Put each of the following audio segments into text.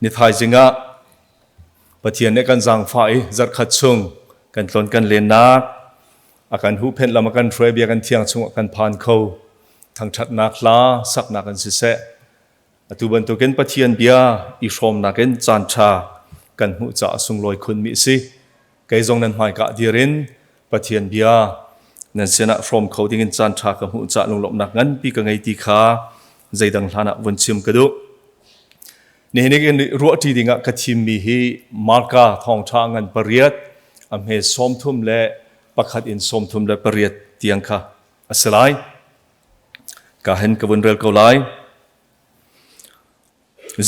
Ni thaizing ah Pathian nih kan zaangfah i zarhkhat chung kan tlon kan lennak a kan huhphenh lam a kan hruai bia kan thiang chungah kan phan kho. Thangṭhatnak hla saknak in siseh, atu bantukin Pathian bia i hrawmnak in caanṭha kan hmuh caah sunglawi khunmi a si. Kei zong nan hmaika dir in Pathian bia nan sinah hrawm kho dingin caanṭha ka hmuh caah lunglawmhnak nganpi ka ngei ti kha zeidang hlan ah vun chim ka duh. Nihin in ruahṭi dingah ka thimmi hi Marka thawngṭha ngan pariat a hme 31 in 38 tiang kha a si lai. Ka hen ka vun rel ko lai.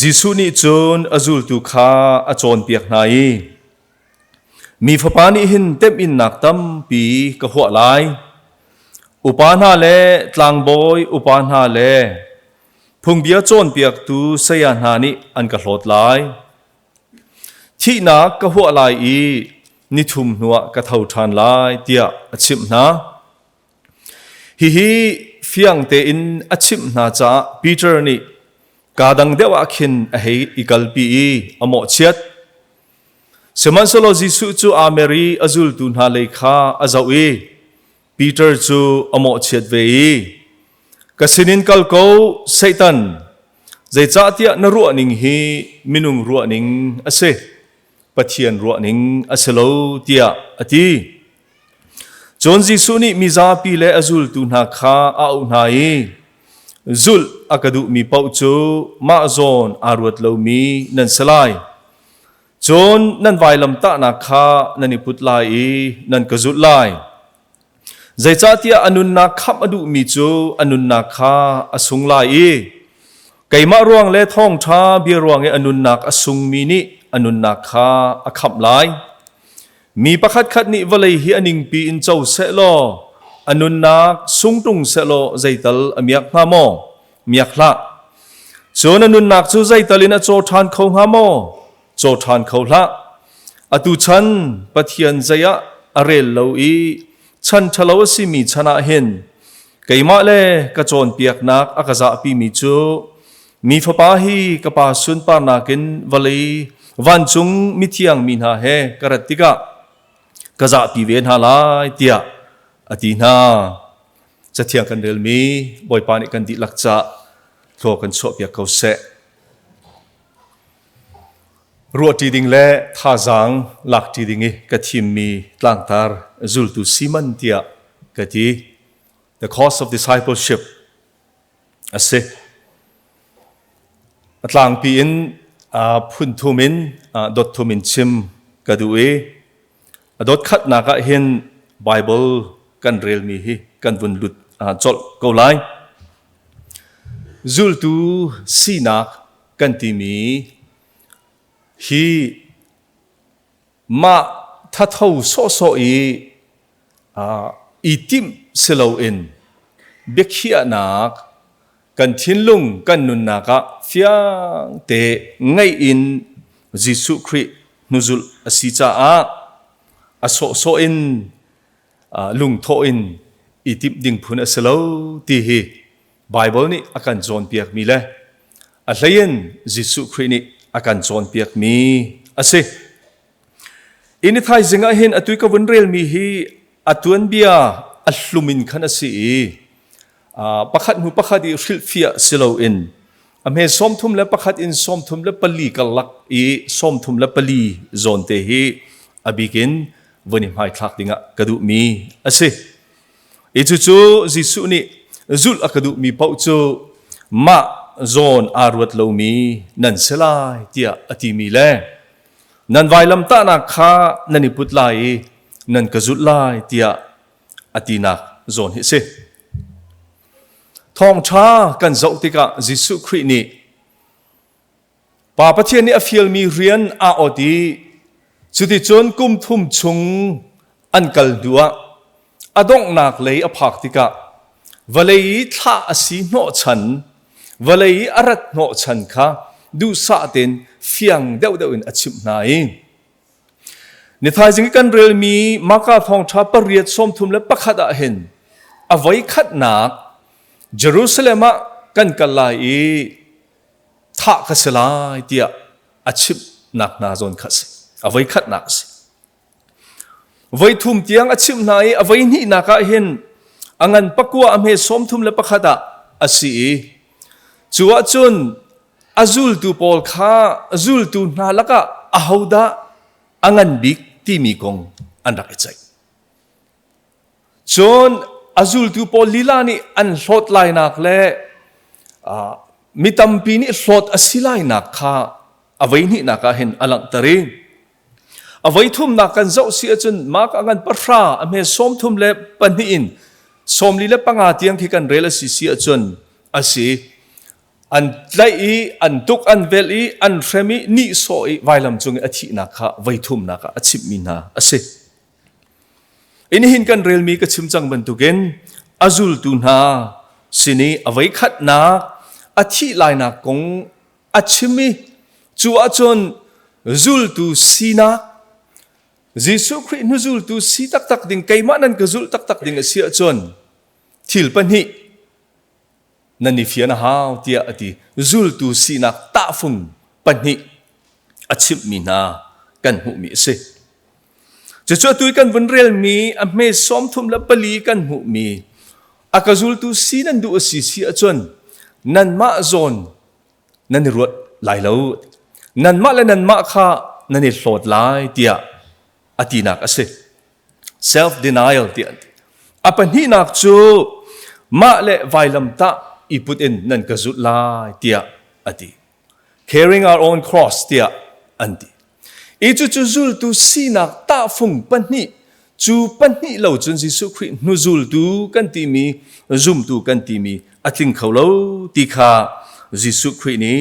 Jesuh nih cun a zultu kha a cawnpiak hna i, Mi Fapa nih hin temhinnak tampi ka huah lai. Upa hna le tlangbawi upa hna le phungbia cawnpiaktu saya hna nih an ka hlawt lai. Thihnak ka huah lai i nithum hnuah ka tho ṭhan lai, tiah a chimh hna. Hihi fiang tein a chimh hna caah Peter nih kaa dang deuh ah khin a hei i kalpi i a mawhchiat. Sihmanhsehlaw Jesuh cu aa mer i a zultu hna lei kha a zoh i Peter cu a mawhchiat ve i, Ka sinin kal ko, Satan! Zeicahtiah na ruahning hi minung ruahning a si, Pathian ruahning a si lo, tiah a ti. Cun Jesuh nih mizapi le a zultu hna kha a auh hna i, Zulh a ka duhmi paoh cu mah zawn aa ruat lomi nan si lai. Cun nan vailamtahnak kha nan i put lai i nan ka zulh lai. Zeicahtiah a nunnak khamh a duhmi cu a nunnak kha a sung lai i keimah ruang le thawngṭha bia ruang i a nunnak a sungmi nih a nunnak kha a khamh lai. Mi pakhatkhat nih vawlei hi a ningpi in co sehlaw a nunnak sungṭung sehlaw zeital a miak hnga maw? Miak hlah. Cun a nunnak cu zeital in a caw ṭhan kho hnga maw? Caw ṭhan kho hlah. Atu chan Pathian zei ah a rel lo i chan ṭhalo a simi chan ah hin keimah le ka cawnpiaknak a ka zahpimi cu Mi Fapa hi ka Pa sunparnak in vawlei vancung mithiang mi hna he ka rat tikah ka zahpi ve hna lai tiah a ti hna. Cathiang kan relmi Bawipa nih kan dihlak cah thlaw kan chuahpiak ko seh. Ruahṭi ding le thazaang lakṭi ding i ka thimmi tlangtar zultu Simon tiah ka ti. The cost of discipleship a si. A tlangpi in phun thum in dot thum in chim ka duh i a dot khatnak ah hin Bible kan relmi hi kan vun lut colh ko lai. Zultu sinak kan timi hi mah thatho sawhsawh i i timh si loin biakhiahnak kan thinlung kan nunnak ah fiang te ngeih in Jesuh Khrih hnuzulh a si caah a sawhsawh in lungthawh in i timh ding phun a si lo ti hi Bible nih a kan cawnpiakmi le a hleiin Jesuh Khrih nih a kan cawnpiakmi a si. Inn i thaizing ah hin atu i ka vun relmi hi a tuanbia a hlum in khan a si i pakhat hnu pakhat i hrilhfiah si loin a hme 31 in 34 karlak i 34 zawn te hi a bik in vun i hmaithlak dingah ka duhmi a si. I cucu Jesuh nih zulh a ka duhmi paoh cu mah zawn aa ruat lomi nan si lai tiah a timi le nan vailamtahnak kha nan i put lai i nan ka zulh lai tiah a tinak zawn hi a si. Thawngṭha kan zoh tikah Jesuh Khrih nih Pa Pathian nih a fialmi rian aa awt i cuticun kum thum chung an kal hnuah a donghnak lei a phak tikah vawlei i thlah a si hnawhchan, vawlei i a rat hnawhchan kha duhsah tein fiang deuhdeuh in a chimh hna i ni thaizing i kan relmi Marka thawngṭha pariat 31 ah hin a voi khatnak Jerusalem ah kan kal lai i thah ka si lai tiah. a chimhnak hna zawn kha a si. A voi khatnak a si. Voi thum tiang a chimh hna i a voi hnihnak ah hin a ngan pakua a hme 31 ah a si i cu ahcun a zultu pawl kha zultu hna lakah ahodah a ngan bik timi kong an rak i ceih. Cun a zultu pawl lila nih an hlawt lainak le mi tampi nih hlawt a si lainak kha a voi hnihnak ah hin a langhter i a voi thumnak kan zoh si ahcun Mark a ngan pahra a hme 32 in 45 tiang khi kan rel a si si ahcun a si. An tlaih i an tuk an velh i an hrem i nihsawh i vailam cung i a thihnak kha voi thumnak ah a chimhmi hna a si. Nihin kan relmi ka chim cang bantukin a zultu hna sin i a voikhatnak a thih lainak kong a chim i cu ahcun zultu sinak Jesuh Khrih hnuzultu si taktak ding keimah nan ka zulh taktak ding a si ahcun thil pahnih nan i fian a hau tiah a ti. Zultu sinak tahfung pahnih a chimhmi hna kan hmuhmi a si. Cucu atu i kan vun relmi a hme 34 kan hmuhmi a ka zultu si nan duh a si si ahcun nanmah zawn nan i ruat lai lo. Nanmah le nanmah kha nan i hlawt lai tiah a tinak a si. Self denial tiah an ti. A pahnihnak cu mah le vailamtah i put in nan ka zulh lai tiah a ti. Carrying our own cross tiah an ti. I cucu zultu sinak tahfung pahnih cu pahnih lo cun Jesuh Khrih hnuzultu kan timi zumtu kan timi a tling kho lo ti kha Jesuh Khrih nih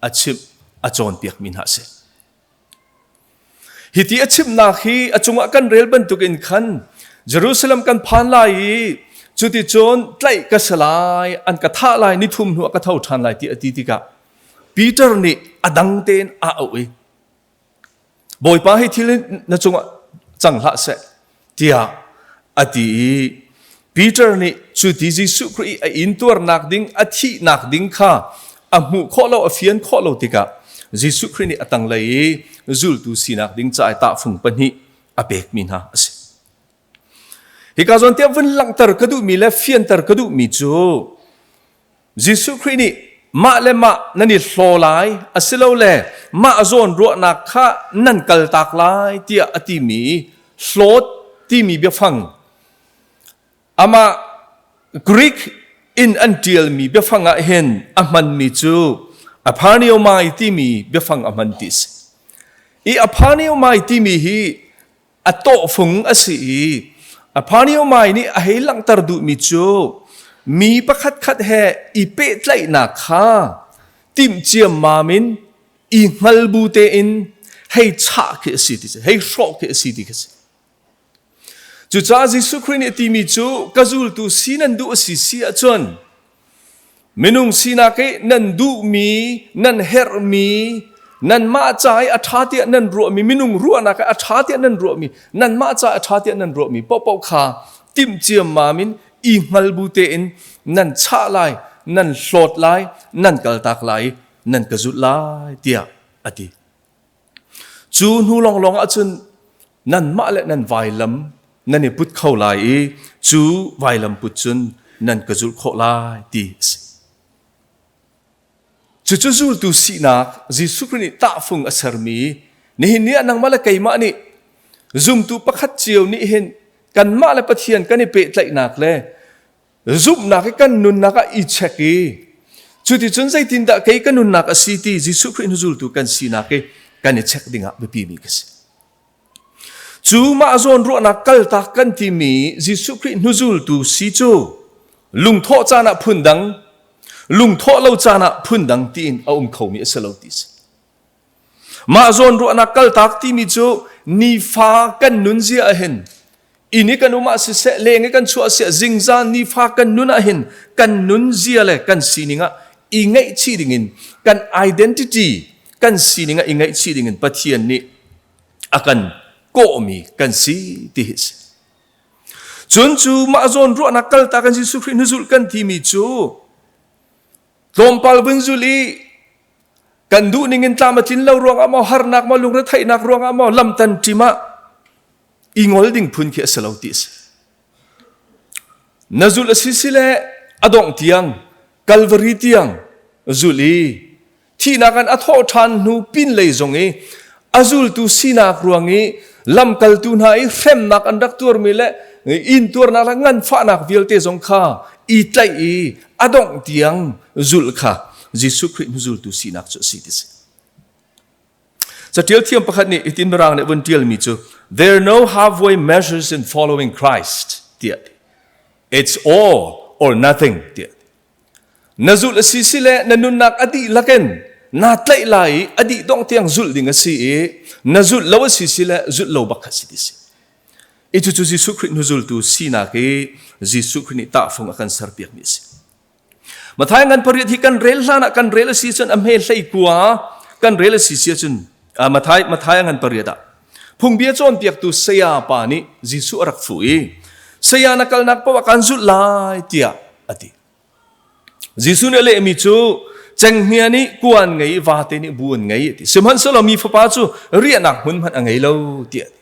a chimh a cawnpiakmi hna a si. Hiti a chimnak hi a cungah kan rel bantukin khan Jerusalem kan phan lai i cuticun tlaih ka si lai, an ka thah lai, nithum hnu ah ka tho ṭhan lai ti a ti tikah Peter nih a dang tein a auh i Bawipa hi thil na cungah cang hlah seh tiah a ti i Peter nih cu ti Jesuh Khrih a intuarnak ding a thihnak ding kha a hmuh khawh lo a fian khawh lo tikah Jesuh Khrih nih a tanglei i zultu sinak ding ca i tahfung pahnih a pekmi hna a si. Hika zawn tiah vun langhter ka duhmi le fianter ka duhmi cu Jesuh Khrih nih mah le mah nan i hlaw lai asilole mah zawn ruahnak kha nan kaltak lai tiah a timi hlawt timi biafang amah Greek in an ṭialmi biafang ah hin a hmanmi cu apharneomai timi biafang a hman ti a si. I apharneomai timi hi a tawhfung a si i apharneomai nih a hei langhter duhmi cu mi pakhatkhat he i pehtlaihnak kha timh ciammam in i hngal bu tein hei chah khi a si ti hei hrawh khi a si ti khi a si. Cucaah Jesuh Khrih nih a timi cu ka zultu si nan duh a si si ahcun minung sinak i nan duhmi, nan herhmi, nanmah ca i a ṭha tiah nan ruahmi, minung ruahnak i a ṭha tiah nan ruahmi, nanmah ca a ṭha tiah nan ruahmi paohpaoh kha timh ciammam in i hngal bu tein nan chah lai, nan hlawt lai, nan kaltak lai i nan ka zulh lai tiah a ti. Cu hnu lawnglawng ahcun nanmah le nan vailam nan i put kho lai i cu vailam put cun nan ka zulh khawh lai ti a si. Cucu zultu sinak Jesuh Khrih nih tahfung a sermi nihin ni ah nangmah le keimah nih zumtu pakhat cio nih hin kanmah le Pathian kan i pehtlaihnak le Zumhnak i kan nunnak ah i check i cuticun zeitindah kei ka nunnak a si ti Jesuh Khrih hnuzultu kan sinak i kan i check dingah biapi mi ka si. Cu mah zawn ruahnak kaltak kan timi Jesuh Khrih hnuzultu si cu lungthawh caan ah phundang, lungthawh lo caan ah phundang tiin a um khomi a si lo ti si. Mah zawn ruahnak kaltak timi cu nifa kan nunzia ahhin inn i kan um ah siseh leng i kan chuah siah zingzan nifa kan nun ahhin kan nunzia le kan sining ah i ngaihchih dingin kan identity kan sining ah i ngaihchih dingin Pathian nih a kan kawhmi kan si ti hi si. Cun cu mah zawn ruahnak kaltak in Jesuh Khrih hnuzulh kan timi cu tlawmpal vun zul i. Kan duh ning in tlam a tlin lo ruangah maw harnak maw lungretheihnak ruangah maw lamtan ṭim ah i ngol ding phun khi a si lo ti a si. Na zulh a si si le a dongh tiang Calvary tiang zulh i thihnak an a thawh ṭhan hnu pinlei zong i a zultu sinak ruang i lamkaltu hna i hremnak an rak tuarmi le intuarnak le nganfahnak vialte zong kha i tlaih i a dongh tiang zulh kha Jesuh Khrih hnuzultu sinak cu a si ti si. Catial thiam pakhat nih hitin mirang nih vun tialmi cu there are no halfway measures in following Christ tiah it's all or nothing tiah Na zulh a si si le na nunnak a dihlak in naa tlaih lai i a dih dongh tiang zulh ding a si i na zulh lo a si si le zulh lo bak kha si ti si. I cucu Jesuh Khrih hnuzultu sinak i Jesuh Khrih nih tahfung a kan serpiakmi a si. Matthai ngan pariat hi kan rel hlan ah kan rel a si cun a hme hlei kua kan rel a si si ahcun Matthai Matthai ngan pariat ah phungbia cawnpiaktu saya pa nih Jesuh a rak fuh i saya na kalnak paoh ah kan zulh lai tiah a ti. Jesuh nih a lehmi cu cenghngia nih kuan ngei i vate nih bu an ngei a ti. Sihmanhsehlaw mi fapa cu riahnak hmun hmanh a ngei lo tiah a ti.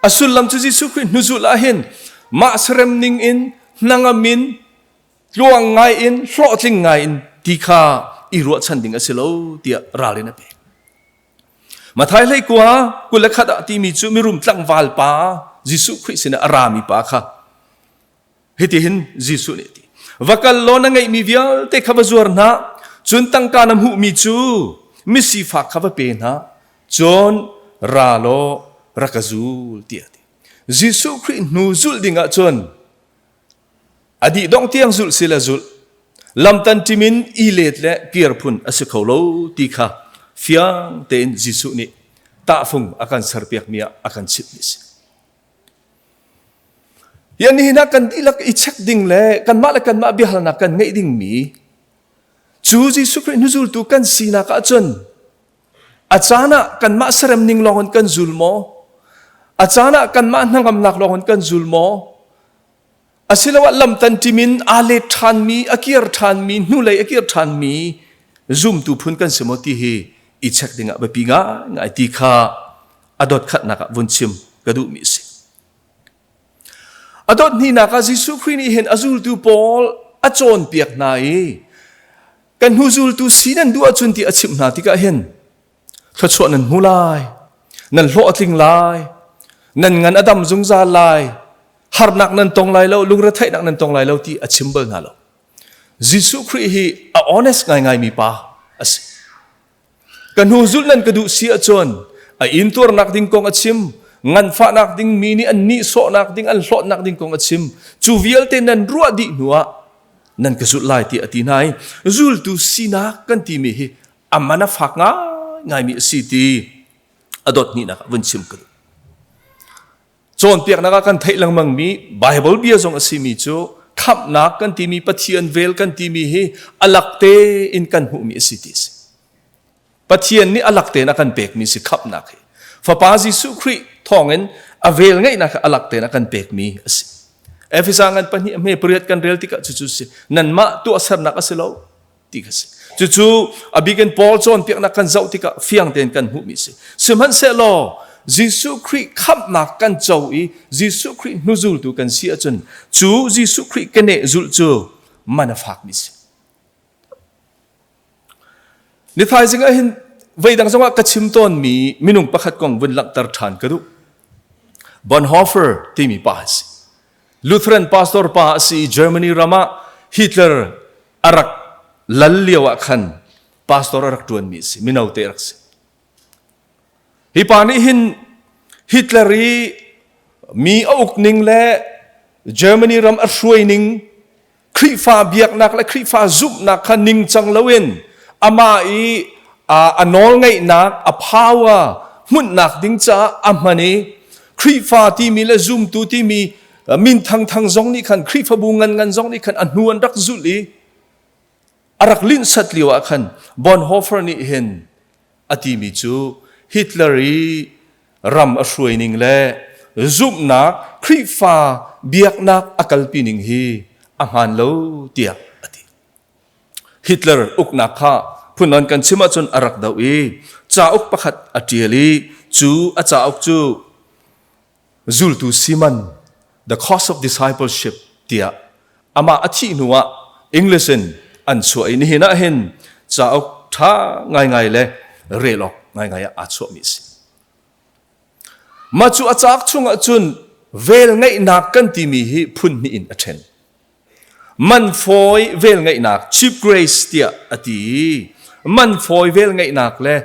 A sullam cu Jesuh Khrih hnuzulh ah hin mah serem ning in hnangam in tluang ngai in hlawhtling ngai in ti kha i ruahchan ding a si lo tiah ralrin a pek. Mathai hlei kua 21 ah timi cu mirum tlangval pa Jesuh Khrih sinah a rami pa kha Hitihin Jesuh nih a ti. Va kal law na ngeihmi vialte kha va zuar hna, cun tangka na hmuhmi cu misifak kha va pe hna, cun ra law rak ka zul tiah a ti. Jesuh Khrih hnu zulh ding ahcun a dih dongh tiang zulh si le zulh, lamtan ṭim in i let le kir phun a si kho lo ti kha fiang tein Jesuh nih tahfung a kan serpiakmi ah a kan chimhmi a si. Hi nihin ah kan dihlak i check ding le kanmah le kanmah biahalnak kan ngeih dingmi cu Jesuh Khrih hnuzultu kan sinak ahcun a caan ah kanmah serem ning lawng in kan zul maw? A caan ah kanmah hnangamnak lawng in kan zul maw? Asiloah lamtan ṭim in aa let ṭhanmi, a kir ṭhanmi, hnulei a kir ṭhanmi zumtu phun kan si maw ti hi i check ding ah biapi ngaingai ti kha a dot khatnak ah vun chim ka duhmi a si. A dot hnihnak ah Jesuh Khrih nih hin a zultu pawl a cawnpiak hna i kan hnu zultu si nan duh ahcun ti a chimh hna tikah hin thluachuah nan hmu lai, nan hlawh a tling lai, nan ngan a dam zungzal lai, harnak nan tong lai lo, lungretheihnak nan tong lai lo ti a chim bal hna lo. Jesuh Khrih hi a honest ngaingaimi pa a si. Ka hnu zulh nan ka duh si ahcun a intuarnak ding kong a chim, nganfahnak ding mi nih an nihsawhnak ding an hlawtnak ding kong a chim. Cu vialte nan ruah dih hnuah nan ka zulh lai tiah a ti hna i zultu sinak kan timi hi a man a fak ngaingaimi a si ti a dot hnihnak ah vun chim ka duh. Cawnpiaknak ah kan theih lengmangmi Baibal bia zong a simi cu khamhnak kan timi Pathian vel kan timi hi a lak tein kan hmuhmi a si ti a si. Pathian nih a lak tein a kan pekmi si khamhnak hi. Fapa Jesuh Khrih thawngin a vel ngeihnak a lak tein a kan pekmi a si. Efesa ngan pahnih a hme pariat kan rel tikah cucu si nanmah tuahsernak a si lo ti kha si. Cucu a bik in Paul cawnpiaknak kan zoh tikah fiang tein kan hmuhmi si. Sihmanhsehlaw Jesuh Khrih khamhnak kan co i Jesuh Khrih hnuzultu kan si ahcun cu Jesuh Khrih keneh zulh cu man a fakmi si. Ni thaizing ah hin veidang zongah ka chim tawnmi minung pakhat kong vun langhter ṭhan ka duh. Bonhoeffer timi pa a si. Lutheran pastor pa a si i Germany ram ah Hitler a rak lal lio ah khan pastor a rak ṭuanmi a si, mino te rak si. Hi pa nih hin Hitler i mi a uk ning le Germany ram a hruai ning Khrihfa biaknak le Khrihfa zumhnak kha ningcang loin amah i a nawlngeihnak a power hmunhnak ding caah a hman i Khrihfa timi le zumtu timi min thangthang zong nih khan Khrihfabu ngan ngan zong nih khan a hnu an rak zulh i a rak linhsat lio ah khan Bonhoeffer nih hin a timi cu Hitler i ram a hruai ning le zumhnak Khrihfa biaknak a kalpi ning hi a hmaan lo tiah a ti. Hitler uknak kha Phunlon kan chim ahcun a rak doh i cauk pakhat a ṭial i cu a cauk cu Zultu Simon The Cost of Discipleship tiah amah a thih hnu ah English in an chuah i nihin ah hin cauk ṭha ngaingai le rel awk ngaingai ah aa chuahmi a si. Mah cu a cauk chungah cun velngeihnak kan timi hi phun hnih in a ṭhen. Man fawi velngeihnak cheap grace tiah a ti i man fawi velngeihnak le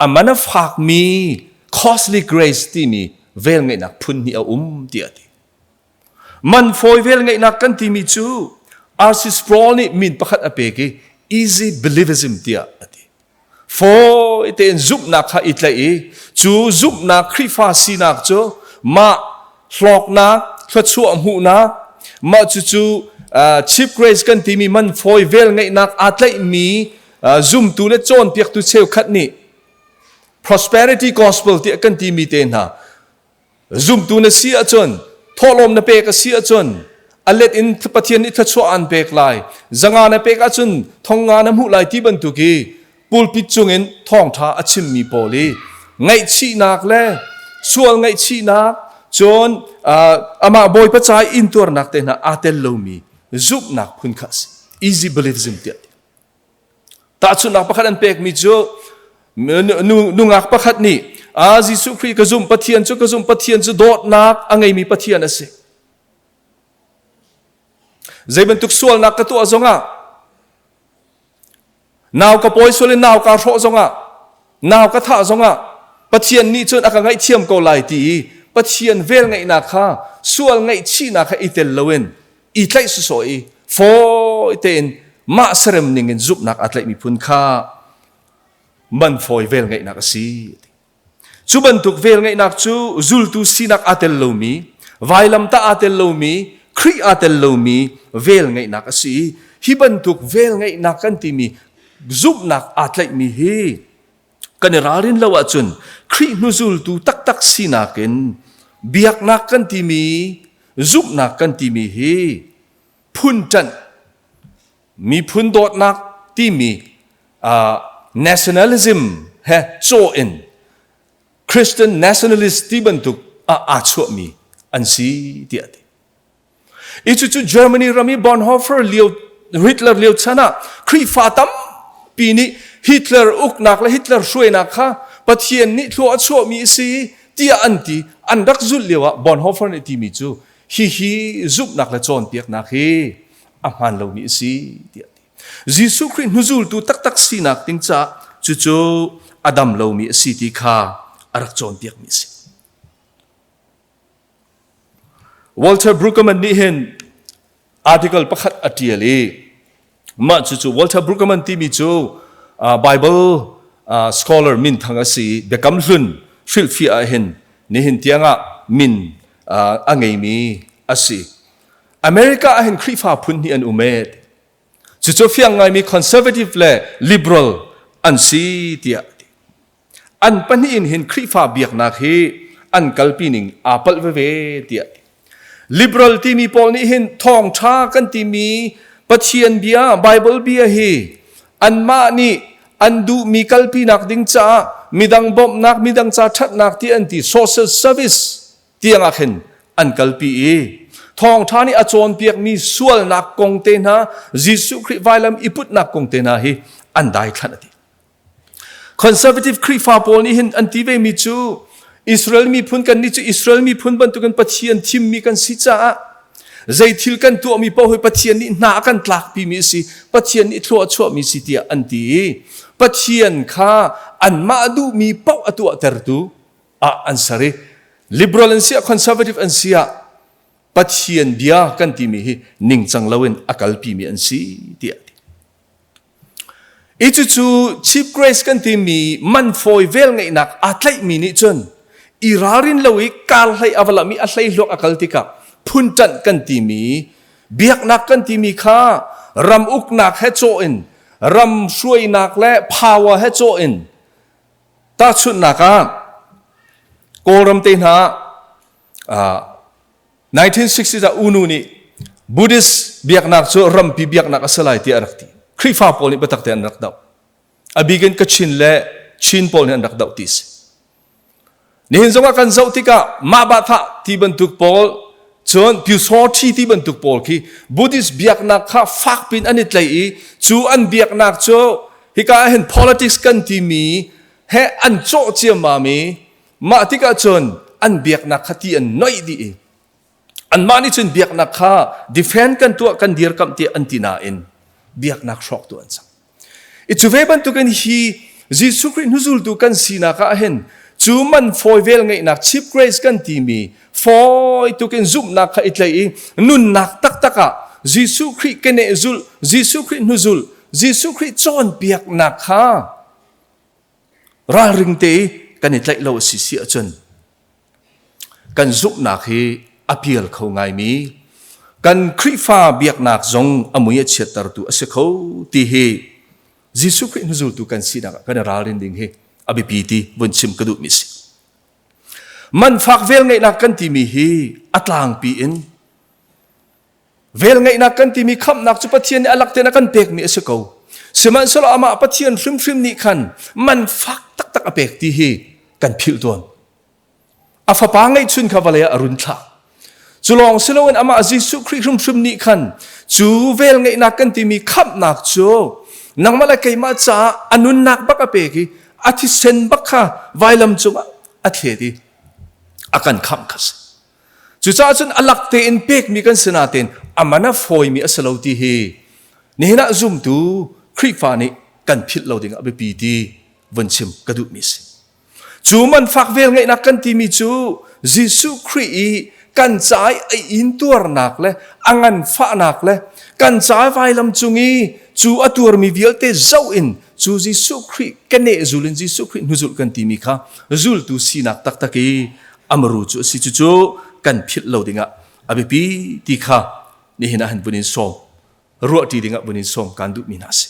a man a fakmi costly grace timi velngeihnak phun hnih a um tiah a ti. Man fawi velngeihnak kan timi cu R.C. Sproul nih min pakhat a pek i easy believism tiah a ti. Fawi tein zumhnak kha i tlaih i cu zumhnak Khrihfa sinak cu mah hlawknak, thluachuah hmuhnak, mah cucu cheap grace kan timi man fawi vel ngeihnak aa tlaihmi zumtu le cawnpiaktu cheukhat nih prosperity gospel tiah kan timi te hna Zumtu na si ahcun, thawhlawm na pek a si ahcun, a let in Pathian nih thluachuah aan pek lai. Zanga na pek ahcun thongnga na hmuh lai ti bantuk i pulpit cungin thawngṭha a chimmi pawl i ngaihchihnak le sual ngaihchihnak cun amah Bawipa ca i intuarnak te hna aa tel lomi zumhnak phun kha a si. Easy believism tiah Tahchunhnak pakhat an pekmi cu nungak pakhat nih a Jesuh Khrih ka zumh Pathian cu ka zumh Pathian cu dawtnak a ngeimi Pathian a si. Zei bantuk sualnak ka tuah zongah nau ka pawi sual in nau ka hrawh zongah nau ka thah zongah Pathian nih cun a ka ngaihthiam ko lai ti i Pathian vel ngeihnak kha sual ngaihchihnak kha i tel loin i tlaih sawsawh i fawi tein mah serem ning in zumhnak aa tlaih miphun kha man fawi vel ngeihnak a si. Cu bantuk vel ngeihnak cu zultu sinak aa tel lomi, vailamtah aa tel lomi, Khrih aa tel lomi vel ngeihnak a si i hi bantuk vel ngeihnak kan timi zumhnak aa tlaihmi hi kan i ralrin lo ahcun Khrih hnuzultu taktak sinak in biaknak kan timi zumhnak kan timi hi phun ṭanh miphun dawtnak timi nationalism he cawh in Christian nationalist ti bantuk ah aa chuahmi an si tiah a ti. I cucu Germany ram i Bonhoeffer lio Hitler lio chan ah Khrihfa tampi nih Hitler uknak le Hitler hruainak kha Pathian nih thlua a chuahmi a si tiah an ti. An rak zulh lio ah Bonhoeffer nih timi cu hihi zumhnak le cawnpiaknak hi a hmaan lomi a si tiah a ti. Jesuh Khrih hnuzultu taktak sinak ding caah cucu a dam lomi a si ti kha a rak cawnpiakmi a si. Walter Brueggemann nih hin article pakhat a ṭial i mah cucu Walter Brueggemann timi cu Bible scholar minthang a si i Biakam Hlun hrilhfiah ah hin nihin tiangah min a ngeimi a si. America ah hin Khrihfa phun hnih an um ee. Cucu fiang ngaimi conservative le liberal an si tiah a ti. An pahnih in hin Khrihfa biaknak hi an kalpi ning aa palh veve tiah. Liberal timi pawl nih hin thawngṭha kan timi Pathian bia, Bible bia hi anmah nih an duhmi kalpinak ding caah midang bawmhnak, midang ca ṭhatnak ti an ti social service tiang ah khin an kalpi i thawngṭha nih a cawnpiakmi sualnak kong te hna, Jesuh Khrih vailam i putnak kong te hna hi an daithlanh a ti. Conservative Khrihfa pawl nih hin an ti vemi cu Israel miphun kan nih cu Israel miphun bantukin Pathian thimmi kan si caah zei thil kan tuahmi paoh hi Pathian nih hna a kan tlakpimi a si Pathian nih thlua a chuahmi si tiah an ti i Pathian kha anmah duhmi paoh a tuahtertu ah an ser i liberal an si ah conservative an si ah Pathian bia kan timi hi ningcang loin a kalpimi an si tiah a ti. I cucu cheap grace kan timi man fawi velngeihnak aa tlaihmi nih cun i ralrin lo i kar hlei a va lam i a hleihluak a kal tikah phunṭanh kan timi biaknak kan timi kha ram uknak he cawh in ram hruainak le power he cawh in tahchunhnak ah Kawlram te hna ah 1960s ah U Nu nih Buddhist biaknak cu rampi biaknak a si lai tiah a rak ti. Khrihfa pawl nih biatak tein an rak doh. A bik in Kachin le Chin pawl nih an rak doh ti si. Nihin zongah kan zoh tikah mah bah ti bantuk pawl cun Pyusawṭhi ti bantuk pawl khi Buddhist biaknak kha fak pin an i tlaih i cu an biaknak cu hika ah hin politics kan timi he an cawh ciammam i mah tikah cun an biaknak kha ti an noih dih i anmah nih cun biaknak kha defend kan tuah kan dirkamh tiah an ti nain biaknak hrawktu an cang. I cu ve bantukin hi Jesuh Khrih hnuzultu kan sinak ah hin cu man fawi vel ngeihnak cheap grace kan timi fawi tukin zumhnak kha i tlaih i nunnak taktak ah Jesuh Khrih keneh zulh, Jesuh Khrih hnuzulh, Jesuh Khrih cawnpiaknak kha ralring te i kan i tlaih lo a si si ahcun kan zumhnak hi a pial kho ngaimi kan Khrihfa biaknak zong a mui a chiattertu a si kho ti hi Jesuh Khrih hnuzultu kan sinak ah kan i ralrin ding hi a biapi ti vun chim ka duhmi si. Man fak velngeihnak kan timi hi a tlangpi in Velngeihnak kan timi khamhnak cu Pathian nih a lak tein a kan pekmi a si ko. Sihmanhsehlaw amah Pathian hrimhrim nih khan man fak taktak a pek ti hi kan philh tawn. A fapa ngeihchun kha vawlei ah a run thlah. Cu lawng si loin amah Jesuh Khrih hrimhrim nih khan cu velngeihnak kan timi khamhnak cu nangmah le keimah caah a nunnak bak a pek i a thisen bak kha vailam cungah a thlet i a kan khamh kha si. Cucaah cun a lak tein pekmi kan si nain a man a fawimi a si lo ti hi nihin ah zumtu Khrihfa nih kan philh lo ding ah biapi ti vun chim ka duhmi si. Cu man fak vel ngeihnak kan timi cu Jesuh Khrih i kan ca i a intuarnak le a nganfahnak le kan ca vailam cung i cu a tuarmi vialte zoh in cu Jesuh Khrih keneh zul in Jesuh Khrih hnuzulh kan timi kha zultu sinak taktak i amaru cu a si. Cucu kan philh lo dingah a biapi ti kha nihin ah hin vun in sawm ruahṭi dingah vun in sawm kan duhmi hna a si.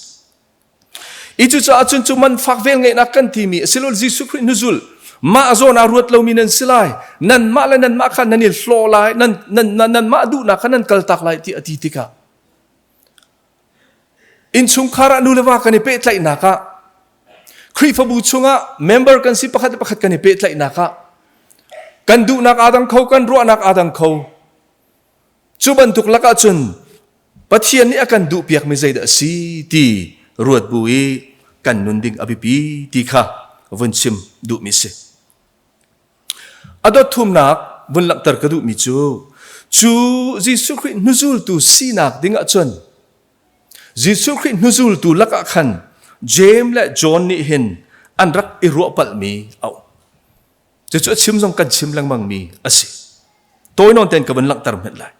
I cucaah cun cu man fak vel ngeihnak kan timi asilol Jesuh Khrih hnuzul mah zawn ah ruat lomi nan si lai nanmah le nanmah kha nan i hlaw lai nan nan nanmah duhnak kha nan kaltak lai ti a ti tikah Innchungkhar ah nu le va kan i pehtlaihnak ah Khrihfabu chungah member kan si pakhat le pakhat kan i pehtlaihnak ah kan duhnak aa dang kho, kan ruahnak aa dang kho. Cu bantuk lakah cun Pathian nih a kan duhpiakmi zeidah a si ti ruat bu i kan nun ding a biapi ti kha vun chim duhmi si. A dot thumnak vun langhter ka duhmi cu cu Jesuh Khrih hnuzultu sinak ding ahcun Jesuh Khrih hnuzultu lakah khan Jeim le John nih hin an rak i ruah palhmi a um. Cucu a chim zong kan chim lengmangmi a si. Tawi nawn tein ka vun langhter hmenh lai.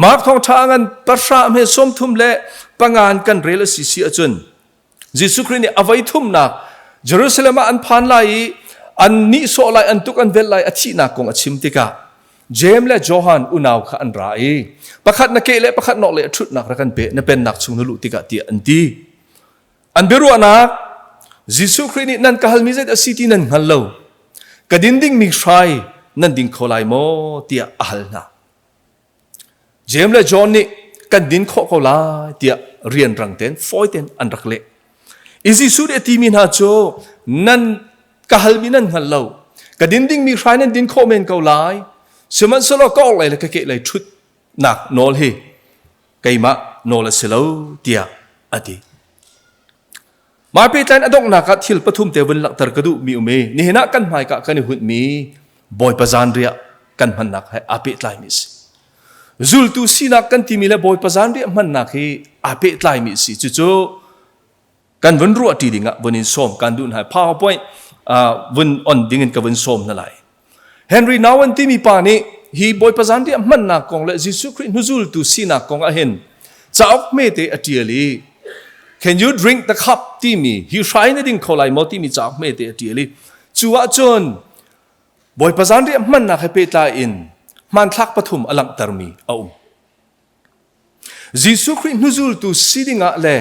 Mark thawngṭha ngan pahra hme 30 le pangan kan rel a si si ahcun Jesuh Khrih nih a voi thumnak Jerusalem ah an phan lai i an nihsawh lai, an tuk an velh lai, a thihnak kong a chim tikah Jeim le Johan unau kha an ra i pakhat na keh le pakhat nok le a ṭhutnak rak kan pe na pennak chung na luh tikah tiah an ti. An biaruahnak Jesuh Khrih nih nan ka halmi zei a si ti nan hngal lo. Ka din dingmi hrai nan ding kho lai maw tiah a hal hna. Jeim le John nih kan din khawh ko lai tiah rianrang tein fawi tein an rak leh. I Jesuh nih a timi hna cu nan ka halmi nan hngal lo. Ka din dingmi hrai nan din khawh men ko lai. Sihmanhsehlaw ka orhlei le ka kehlei ṭhutnak nawl hi keimah nawl a si lo tiah a ti. Mah pehtlai in a donghnak ah thil pathum te vun langhter ka duhmi um i nihin ah kan hmaika kan i hunhmi Bawipa zanriah kan hmannak he aa pehtlaimi a si. Zultu sinak kan timi le Bawipa zanriah hmannak hi aa pehtlaimi a si. Cucu kan vun ruahṭi dingah vun in sawm kan duh hna. PowerPoint vun on dingin ka vun sawm hna lai. Henry Nouwen timi pa nih hi Bawipa zanriah hmannak kong le Jesuh Khrih hnuzultu sinak kong ah hin cauk hmete a ṭial i Can you drink the cup timi hi hrai na ding kho lai maw timi cauk hmete a ṭial i cu ahcun Bawipa zanriah hmannak he pehtlai in hmanthlak pathum a langhtermi a um. Jesuh Khrih hnuzultu si dingah le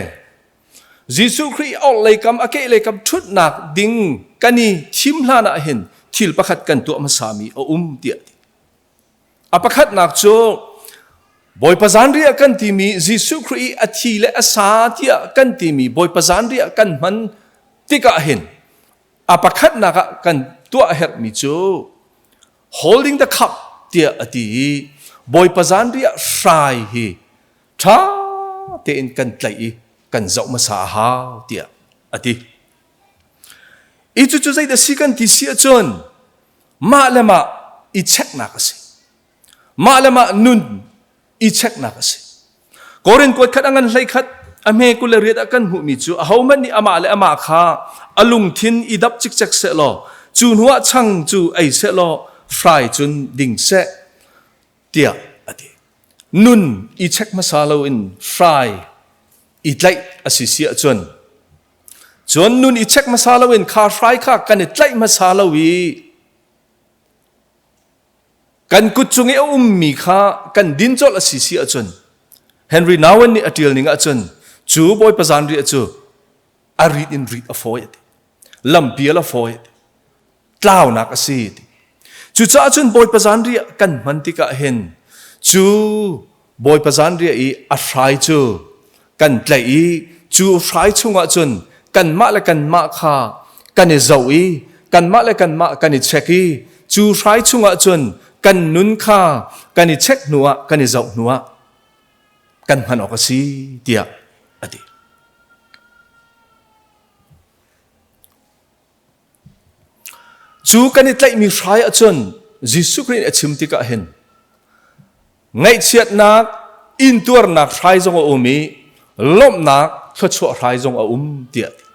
Jesuh Khrih orhlei kam a kehlei kam ṭhutnak ding kan i thim hlan ah hin thil pakhat kan tuah hmasami a um tiah ti. A pakhatnak cu Bawipa zanriah kan timi Jesuh Khrih i a thi le a sa tiah kan timi Bawipa zanriah kan hman. tikah hin a pakhatnak ah kan tuah a herhmi cu holding the cup tiah a ti i Bawipa zanriah hrai hi ṭha tein kan tlaih i kan zoh hmasa a hau tiah a ti. I cucu zeidah si kan ti si ahcun mah le mah i checknak a si. Mah le mah nun i checknak a si. Korin kuat khat a ngan hlei khat a hme 28 ah kan hmuhmi cu ahohmanh nih amah le amah kha a lungthin i dap cikcek seh law cu hnuah chang cu ei seh law hrai cun ding seh tiah a ti. Nun i check hmasa loin hrai i tlaih a si si ahcun cun nun i check hmasa loin kha hrai kha kan i tlaih hmasa lo i Kan kut cung i a ummi kha kan din colh a si si ahcun Henry Nouwen nih a ṭial ning ahcun cu Bawipa zanriah cu a rit in rit a fawi a ti. Lampial a fawi a ti. Tlaunak a si ti. Cucaah cun Bawipa zanriah kan hman tikah hin cu Bawipa zanriah i a hrai cu kan tlaih i cu hrai chungah cun kanmah le kanmah kha kan i zoh i kanmah le kanmah kan i check i cu hrai chungah cun kan nun kha kan i check hnuah kan i zoh hnuah kan hman awk a si tiah a ti. Cu kan i tlaihmi hrai ahcun Jesuh Khrih nih a chim tikah hin ngaihchiatnak, intuarnak hrai zong a um i lawmhnak thluachuah hrai zong a um tiah a ti.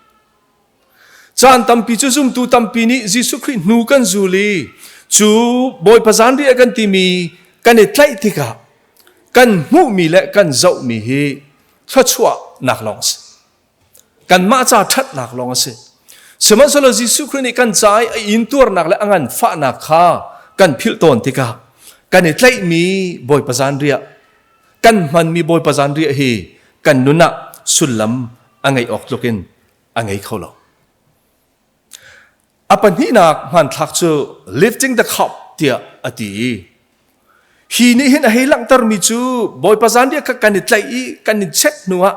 Caan tampi cu zumtu tampi nih Jesuh Khrih hnu kan zul i cu Bawipa zanriah kan timi kan i tlaih tikah kan hmuhmi le kan zohmi hi thluachuahnak lawng a si. Kanmah ca ṭhatnak lawng a si. Sihmanhsehlaw Jesuh Khrih nih kan ca i a intuarnak le a nganfahnak kha kan philh tawn tikah kan i tlaihmi Bawipa zanriah, kan hmanmi Bawipa zanriah hi kan nun ah sullam a ngeih awk tluk in a ngei kho lo. A pahnihnak hmanthlak cu lifting the cup tiah a ti i hi nih hin a hei langhtermi cu Bawipa zanriah kha kan i tlaih i kan i check hnuah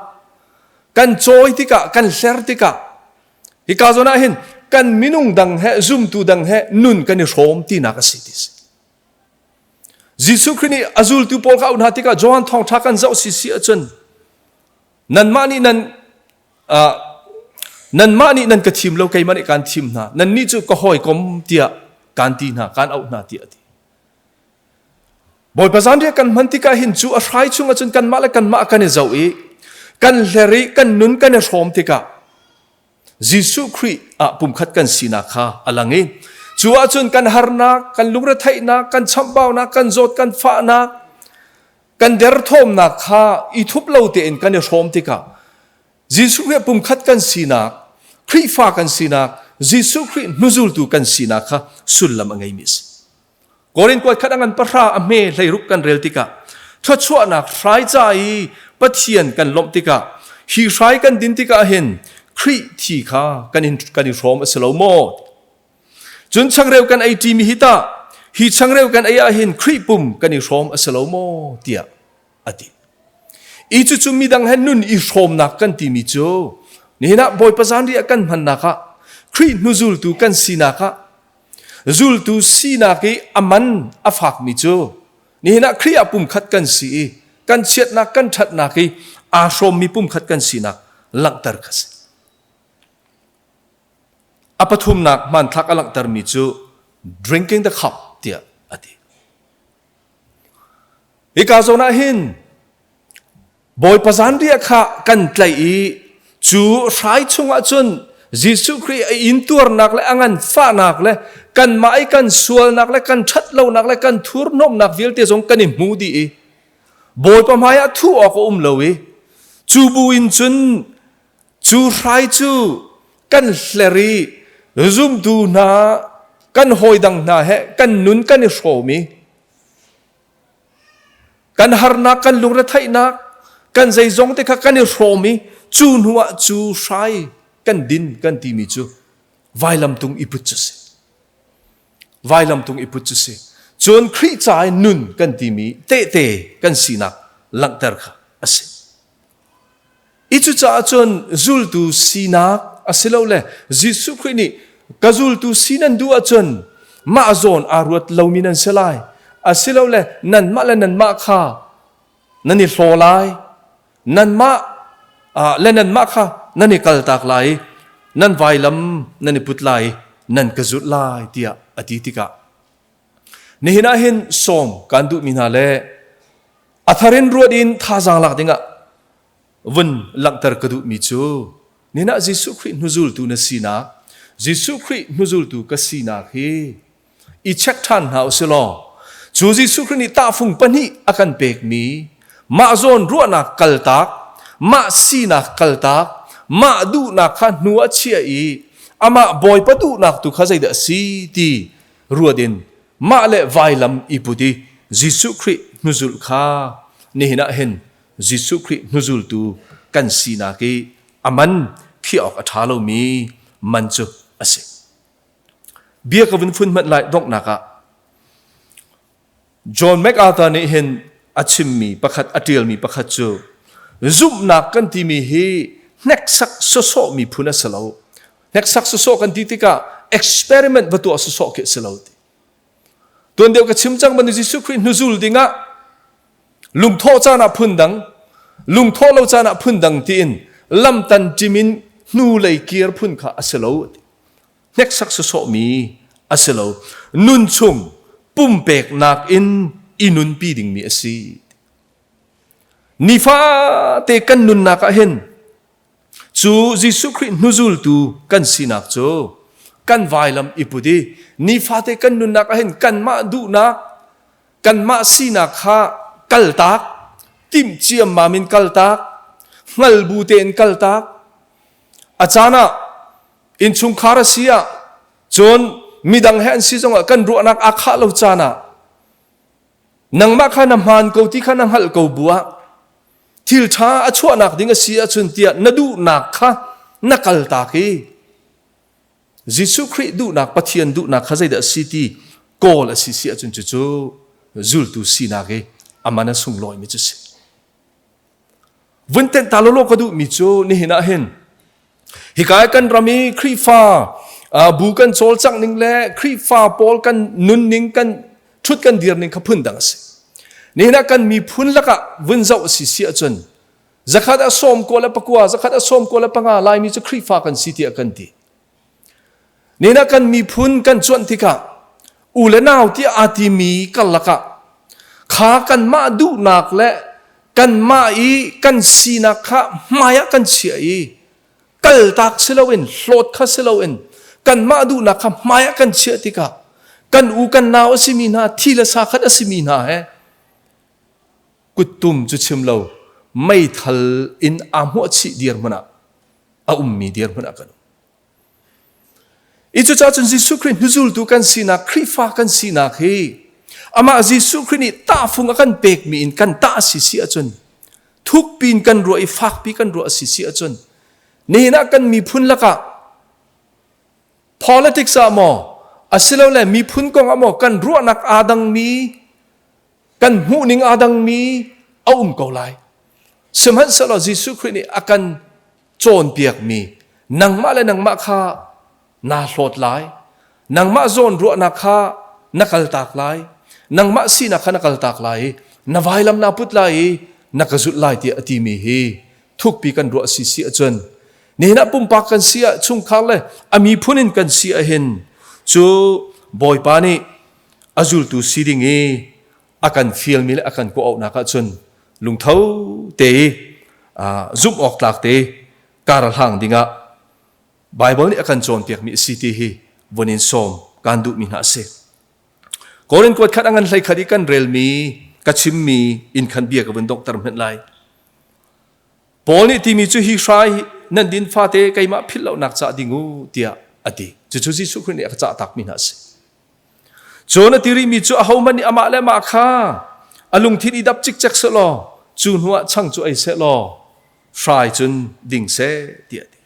kan cawi tikah kan hler tikah hika zawn ah hin kan minung dang he zumtu dang he nun kan i hrawm tinak a si ti si. Jesuh Khrih nih a zultu pawl kha a hna tikah Johan thawngṭha kan zoh si si ahcun nanmah nih nan nanmah nih nan ka thim lo keimah nih kaan thim hna nannih cu ka hawikom tiah kaan ti hna kaan auh hna tiah a ti Bawipa zanriah kan hman tikah hin cu a hrai chungah cun kanmah le kanmah kan i zoh i kan hler i kan nun kan i hrawm tikah Jesuh Khrih ah pumkhat kan sinak kha a lang i cu ahcun kan harnak kan lungretheihnak kan chamhbaunak kan zawt kan fahnak kan derthawmnak kha i thup lo tein kan i hrawm tikah Jesuh Khrih pumkhat kan sinak Khrihfa kan sinak Jesuh Khrih hnuzultu kan sinak kha sullam a ngeimi a si. Korin kuat khat a ngan pahra a hme hleiruk kan rel tikah thluachuahnak hrai ca i Pathian kan lawmh tikah hi hrai kan din tikah hin Khrih thi kha kan in kan i hrawm a si lo maw? Cun changreu kan ei ṭimi hi tah hi changreu kan ei ah hin Khrih pum kan i hrawm a si lo maw tiah a ti. I cucu midang he nun i hrawmnak kan timi cu nihin ah Bawipa zanriah kan hmannak ah Khrih hnuzultu kan sinak ah zultu sinak i a man a fakmi cu nihin ah Khrih ah pumkhat kan si i kan chiatnak kan ṭhatnak i aa hrawmmi pumkhat kan sinak langhter kha si. A pathumnak hmanthlak a langhtermi cu drinking the cup tiah a ti. Hika zawn ah hin Bawipa zanriah kha kan tlaih i cu hrai chungah cun Jesuh Khrih a intuarnak le a nganfahnak le kanmah i kan sualnak le kan ṭhatlonak le kan thurhnawmnak vialte zong kan i hmu dih i Bawipa hmaiah thuh awk a um lo i cu bu in cun Cu hrai cu kan hler i zumtu hna kan hawidang hna he kan nun kan i hrawm i kan harnak kan lungretheihnak kan zeizong te kha kan i hrawm i cu hnu ah cu hrai kan din kan timi cu vailamtung i put cu si vailamtung i put cu si cun Khrih ca i nun kan timi tehte kan sinak langhter kha a si I cucaah cun zultu sinak asilole Jesuh Khrih nih ka zultu si nan duh ahcun mah zawn aa ruat lomi nan si lai asilole nanmah le nanmah kha nan i hlaw lai nanmah le nanmah kha nan i kaltak lai nan vailam nan i put lai nan ka zulh lai tiah a ti tikah nihin ah hin sawm kan duhmi hna le a thar in ruat in thazaang lak dingah vun langhter ka duhmi cu nihin ah Jesuh Khrih hnuzultu na sinak Jesuh Khrih hnuzultu ka sinak hi i check ṭhan hna usih law cu Jesuh Khrih nih tahfung pahnih a kan pekmi mah zawn ruahnak kaltak mah sinak kaltak mah duhnak kha hnu ah chia i amah Bawipa duhnak tu kha zeidah a si ti ruat in mah le vailam i put i Jesuh Khrih hnuzulh kha nihin ah hin Jesuh Khrih hnuzultu kan sinak i a man khiah awk a ṭha lomi man cu a si. Bia ka vun fun hmanh lai donghnak ah John MacArthur nih hin a chimmi pakhat a ṭialmi pakhat cu zumhnak kan timi hi hneksak sawsawhmi phun a si lo. Hneksak sawsawh kan ti tikah experiment va tuah sawsawh khi a si lo ti. Tuan deuh ka chim cang bantuk Jesuh Khrih hnuzul dingah lungthawh caan ah phundang, lungthawh lo caan ah phundang tiin lamtan ṭim in hnulei kir phun kha a si lo. Hneksak sawsawhmi a si lo. Nun chung pumpeknak in i nunpi dingmi a si. Nifate kan nunnak ah hin cu Jesuh Khrih hnuzultu kan sinak cu kan vailam i put i nifate kan nunnak ah hin kanmah duhnak kanmah sinak kha kaltak timh ciammam in kaltak hngal bu tein kaltak a caan ah innchungkhar a si ah cun midang he an si zongah kan ruahnak aa khah lo caan ah nangmah kha na hmaan ko ti kha na hngalh ko bu ah thil ṭha a chuahnak ding a si ahcun tiah na duhnak kha na kaltak i Jesuh Khrih duhnak Pathian duhnak kha zeidah a si ti kawl a si si ahcun cucu zultu sinak i a man a sunglawimi cu si. Vun tenh ta lawlaw ka duhmi cu nihin ah hin hika kan ram i Khrihfa bu kan cawlcangh ning le Khrihfa pawl kan nunning kan ṭhut kan dir ning kha phundang a si. Nihin ah kan miphun lakah vun zoh a si si ahcun zakhat a sawm kaw le pakua zakhat a sawm kaw le panga Laimi cu Khrihfa kan si tiah kan ti. Nihin ah kan miphun kan cuanh tikah u le nau tiah aa timi karlak ah kha kanmah duhnak le kanmah i kan sinak kha hmai ah kan chiah i kaltak si loin hlawt kha si loin kanmah duhnak kha hmai ah kan chiah tikah kan u kan nau a simi hna thi le sa khat a simi hna he kuttum cu chim lo meithal in aa hmuah chih dirhmun ah a ummi dirhmun ah kan um. I cucaah cun Jesuh Khrih hnuzultu kan sinak, Khrihfa kan sinak hi amah Jesuh Khrih nih tahfung a kan pekmi in kan tah si si ahcun thukpi in kan ruah i fakpi kan ruah si si ahcun nihin ah kan miphun lakah politics ah maw asilole miphun kong ah maw kan ruahnak aa dangmi kan hmuhning aa dangmi a um ko lai. Sihmanhsehlaw Jesuh Khrih nih a kan cawnpiakmi nangmah le nangmah kha naa hlawt lai, nangmah zawn ruahnak kha na kaltak lai, nangmah sinak kha na kaltak lai i na vailam naa put lai i na ka zulh lai tiah a timi hi thukpi kan ruah si si ahcun nihin ah pumpak kan si ah chungkhar le a miphun in kan si ahhin cu Bawipa nih a zultu si ding i a kan fialmi le a kan kawh-auhnak ahcun lungtho te i zumh awk tlak te kar hlang dingah Baibal nih a kan cawnpiakmi a si ti hi vun in sawm kan duhmi hna a si. Korin kuat khat a ngan hlei khat i kan relmi ka chimmi in khan bia ka vun donghter hmenh lai. Paul nih timi cu hi hrai nan din fate keimah philh lonak cah ding u tiah a ti. Cucu Jesuh Khrih nih a ka cah takmi hna a si. Cun a ti rihmi cu ahohmanh nih amah le amah kha a lungthin i dap cikcek sehlaw cu hnuah chang cu ei sehlaw hrai cun ding seh tiah a ti.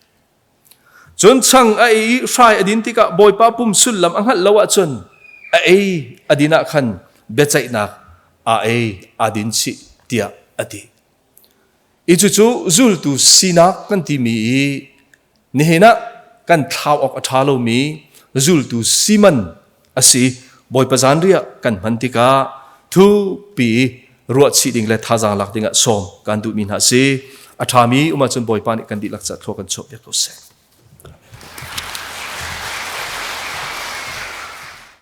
Cun chang a ei i hrai a din tikah Bawipa pum sullam a hngalh lo ahcun a ei a din ah khan biaceihnak aa ei aa din chih tiah a ti. I cucu zultu sinak kan timi i Nihin ah kan thlau awk a ṭha lomi zultu Simon a si. Bawipa zanriah kan hman tikah thupi ruahchih ding le thazaang lak dingah sawm kan duhmi hna a si. A ṭhami um ahcun Bawipa nih kan dihlak ca thlua kan chuahpiak ko seh.